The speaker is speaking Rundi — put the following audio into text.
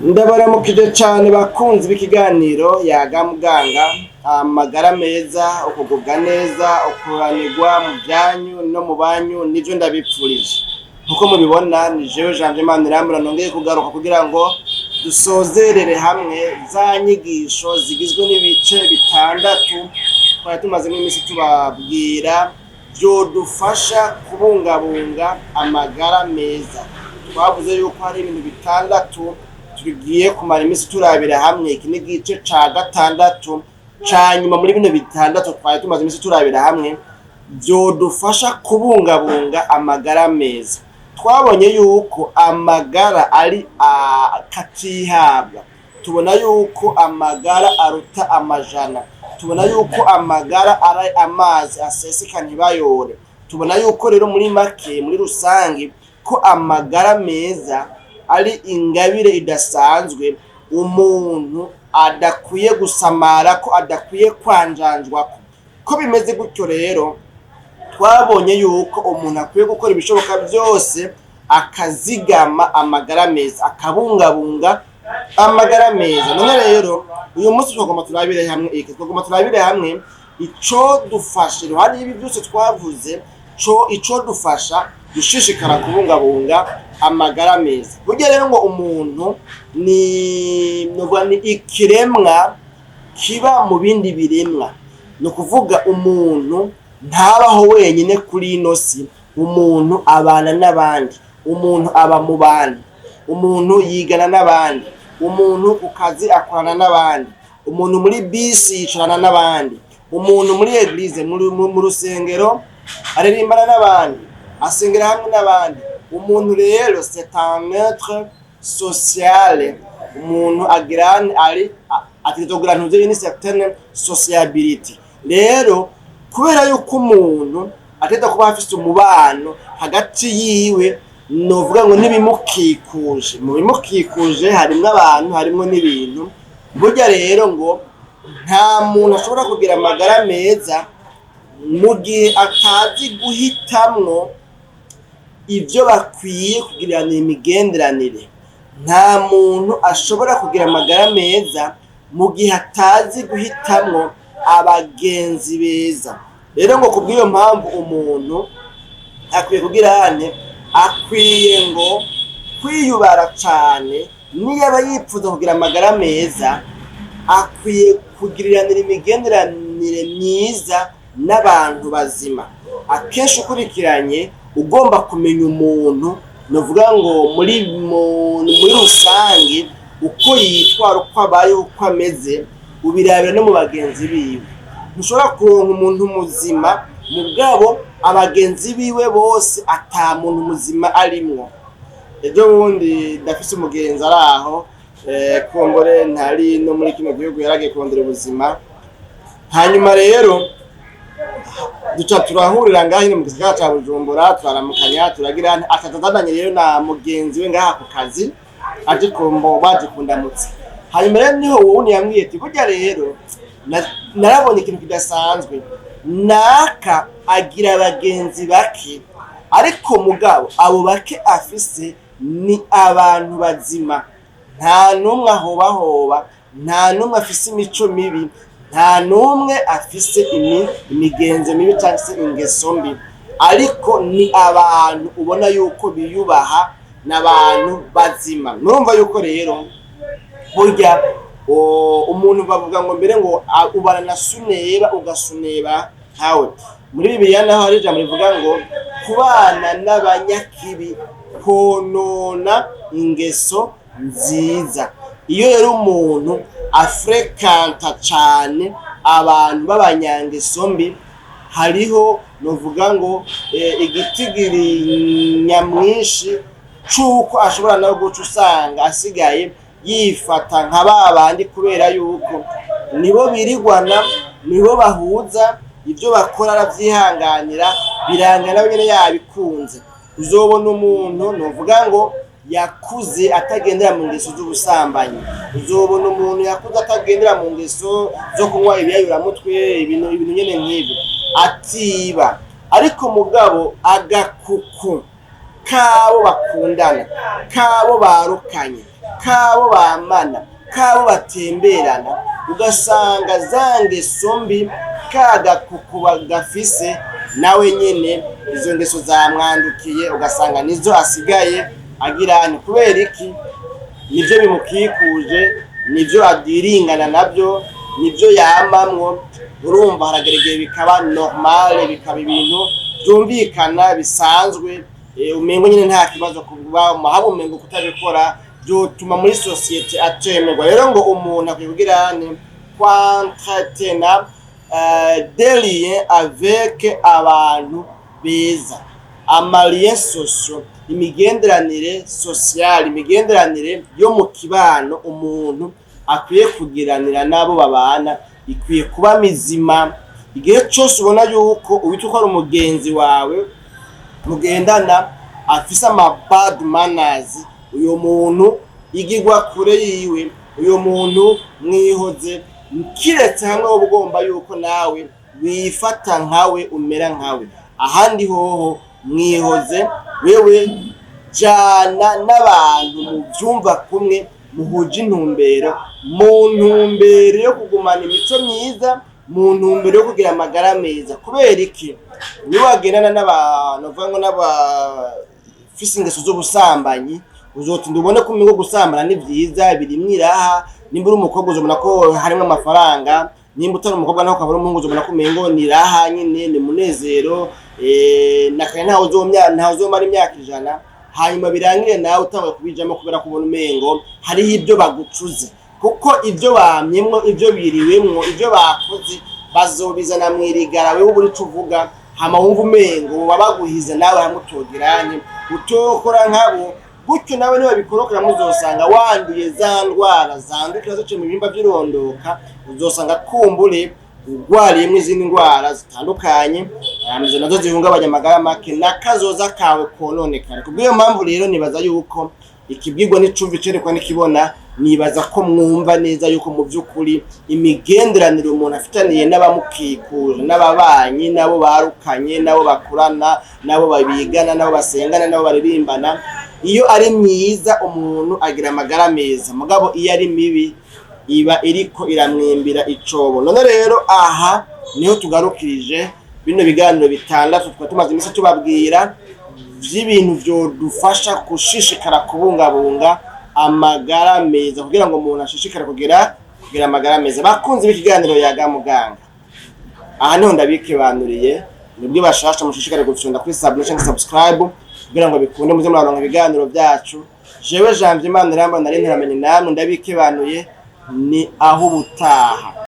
Ndabaramukije cane bakunzi b'ikiganiro Yaga Muganga. Amagara meza, ukugubwa neza, ukuranirwa mu vyanyu no mu banyu nivyo ndabipfurije. Nkuko mubibona, ni jewe Janvier Manirambona nongeye kugaruka kugira ngo dusozerere hamwe za nyigisho zigizwe n'ibice bitandatu twari tumazemo iminsi tubabwira vyodufasha kubungabunga amagara meza. Twavuze yuko hari ibintu bitandatu tugiye kumara iminsi turabira hamwe. Iki ni igice ca gatandatu ca nyuma muri bino bitandatu twari tumaze iminsi turabira hamwe vyodufasha kubungabunga amagara meza. Twabonye yuko amagara ari akatihabwa, tubona yuko amagara aruta amajana, tubona yuko amagara ari amazi aseseka ntibayore, tubona yuko rero muri make, muri rusange, ko amagara meza ari ingabire idasanzwe umuntu adakwiye gusamara, ko adakwiye kwanjanjwako. Ko bimeze gutyo rero, twabonye yuko umuntu akwiye gukora ibishoboka byose akazigama amagara meza, akabungabunga amagara meza. None rero uyu munsi twagomba turabire hamwe iki? Twagomba turabire hamwe ico dufasha, iruhande y'ibi byose twavuze, co ico dufasha gushishikara kubungabunga amagara meza. Burya rero ngo umuntu ni novuga ni ikiremwa kiba mu bindi biremwa. Ni ukuvuga umuntu ntabaho wenyine kuri ino si. Umuntu abana n'abandi, umuntu aba mu bantu, umuntu yigana n'abandi, umuntu ku kazi akorana n'abandi, umuntu muri bisi yicarana n'abandi, umuntu muri église, mu rusengero aririmbana n'abandi, asengera hamwe n'abandi. Umuntu rero, c'est un être social. Umuntu agira ari ategerezwa kugira ntuze une certaine sociability. Rero kubera yuko umuntu ategerezwa kuba afise umubano hagati yiwe, novuga ngo n'ibimukikuje, mu bimukikuje harimwo abantu, harimwo n'ibintu. Burya rero ngo nta muntu ashobora kugira amagara meza mu gihe atazi guhitamwo ibyo bakwiye kugiranira imigenderanire. Nta muntu ashobora kugira amagara meza mu gihe atazi guhitamwo abagenzi beza. Rero ngo kubw'iyo mpamvu umuntu akwiye kugira ane, akwiye ngo kwiyubara cane. Niyo aba yipfuza kugira amagara meza, akwiye kugiriranira imigenderanire myiza n'abantu bazima. Akenshi ukurikiranye, ugomba kumenya umuntu, nuvuga ngo muri rusange uko yitwara, uko abayeho, uko ameze, ubirabira no mu bagenzi biwe. Ntushobora kuronka umuntu muzima mugabo abagenzi biwe bose ata muntu muzima arimwo. Ejo bundi ndafise umugenzi ari aho, kumbure ntari no muri kino gihugu, yaragiye kurondera ubuzima. Hanyuma rero duca turahurira ngaho nyine mu gisagara ca Bujumbura, turaramukanya, turagira akatazananye rero na mugenzi we ngaha ku kazi, aje kumbo baje kundamutsa. Hanyuma rero niho wundi yambwiye ati: "Burya rero narabonye ikintu kidasanzwe. Naka agira abagenzi bake, ariko mugabo abo bake afise ni abantu bazima. Nta n'umwe ahobahoba, nta n'umwe afise imico mibi, nta n'umwe afise imigenzo mibi cyangwa se ingeso mbi, ariko ni abantu ubona yuko biyubaha, n'abantu bazima." Murumva yuko rero burya umuntu bavuga ngo mbere ngo ubana na suneba ugasuneba nkawe. Muri Bibiliya naho hari ijambo rivuga ngo kubana n'abanyakibi konona ingeso nziza. Iyo rero umuntu afréquenta cane abantu b'abanyangeso mbi, hariho novuga ngo igitigiri nyamwinshi c'uko ashobora nawe guca usanga asigaye yifata nka ba bandi, kubera yuko nibo birigwana, nibo bahuza, ibyo bakora aravyihanganira, biranga nawe nyene yabikunze. Uzobona umuntu novuga ngo yakuze atagendera mu ngeso z'ubusambanyi, uzobona umuntu yakuze atagendera mu ngeso zo kunywa ibiyayuramutwe, ibintu nyene nk'ibyo, atiba, ariko mugabo agakuku kabo bakundana, kabo barukanye. kabo bamana, kabo batemberana, ugasanga za ngeso mbi kagakukuba gafise nawe nyene izo ngeso zamwandukiye, ugasanga nizo asigaye agira. Ni kubera iki? Nivyo bimukikuje, nivyo adiringana nabyo, nivyo yamamwo. Urumva haragera igihe bikaba normal, bikaba ibintu byumvikana bisanzwe, umengo nyine nta kibazo kuba haba, umengo kutabikora byotuma muri société atemerwa. Rero ngo umuntu akwiye kugira ni kwentretena des liens avec abantu beza, ama liens sociaux, imigenderanire sociale, imigenderanire yo mu kibano umuntu akwiye kugiranira n'abo babana ikwiye kuba mizima. Igihe cyose ubona yuko uwitwa ko ari umugenzi wawe mugendana afise ama bad manners, uyo muntu igirwa kure yiwe, uyo muntu mwihoze, kiretse hamwe wowe ugomba yuko nawe wifata nkawe, umera nkawe. Ahandi hoho mwihoze. Wewe jana n'abantu muvyumva kumwe, muhuje intumbero, mu ntumbero yo kugumana imico myiza, mu ntumbero yo kugira amagara meza. Kubera iki? Niwagendana n'abantu uvuga ngo n'abafise ingeso z'ubusambanyi, uzotinda ubone ko umengo gusambana ni vyiza, birimwo iraha. Nimba uri umukobwa, uzobona ko harimwo amafaranga. Nimba utari umukobwa naho ukaba uri umuhungu, uzobona ko umengo ni raha nyine, ni munezero, nakare ntawe uzomara imyaka 100, hanyuma birangire nawe utanguye kubijamo, kubera ko ubona umengo hariho ibyo bagucuze, kuko ibyo bamyemwo, ibyo biriwemwo, ibyo bakoze bazobizana mwirigara. Wewe ubura ico uvuga, hama wumva umengo boba baguhize nawe hamwe utogiranye utokora nkabo. Gutyo nawe nibabikorokera, muzosanga wanduye za ndwara zandukira zice mu bihimba vy'irondoka, uzosanga kumbure urwariyemwo izindi ndwara zitandukanye, izo nazo zihungabanya amagara make n'akazoza kawe kononekara. Kubw'iyo mpamvu rero nibaza yuko ikibwirwa n'icumva icerekwa n'ikibona. Nibaza ko mwumva neza yuko mu by'ukuri imigenderanire umuntu afitaniye n'abamukikuje, n'ababanyi, n'abo barukanye, n'abo bakurana, n'abo babigana, n'abo basengana, n'abo baririmbana, iyo ari myiza umuntu agira amagara meza, mugabo iyo ari mibi iba iriko iramwimbira icobo. None rero aha niho tugarukirije bino biganiro bitandatu twari tumaze iminsi tubabwira vy'ibintu vyodufasha gushishikara kubungabunga amagara meza, kugira ngo umuntu ashishikare kugira amagara meza. Bakunzi b'ikiganiro Yaga Muganga, aha niho ndabikebanuriye. Nibwo bashasha mushishikare gufyonda kuri s'abonner cyangwa subscribe kugira ngo bikunde muze muraronka ibiganiro byacu. Jewe Janvier Imana iramba nari nteramenye namwe, ndabikebanuye, ni aho ubutaha.